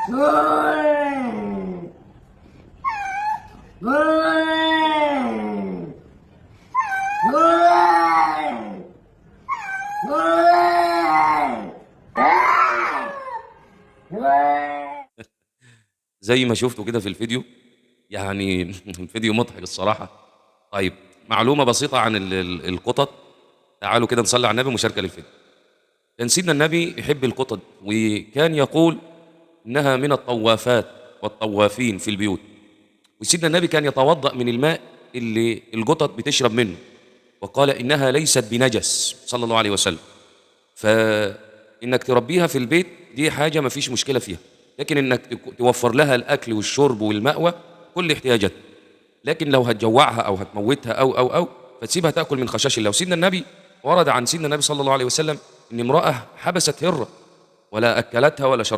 زي ما شفتوا كده في الفيديو، يعني الفيديو مضحك الصراحة. طيب معلومة بسيطة عن القطط، تعالوا كده نصلي على النبي مشاركة للفيديو. كان سيدنا النبي يحب القطط، وكان يقول إنها من الطوافات والطوافين في البيوت. وسيدنا النبي كان يتوضأ من الماء اللي القطط بتشرب منه، وقال إنها ليست بنجس صلى الله عليه وسلم. فإنك تربيها في البيت دي حاجة ما فيش مشكلة فيها، لكن إنك توفر لها الأكل والشرب والمأوى كل احتياجاتها، لكن لو هتجوعها أو هتموتها أو أو أو فتسيبها تأكل من خشاش الله. وسيدنا النبي ورد عن سيدنا النبي صلى الله عليه وسلم إن امرأة حبست هرة ولا أكلتها ولا شربتها.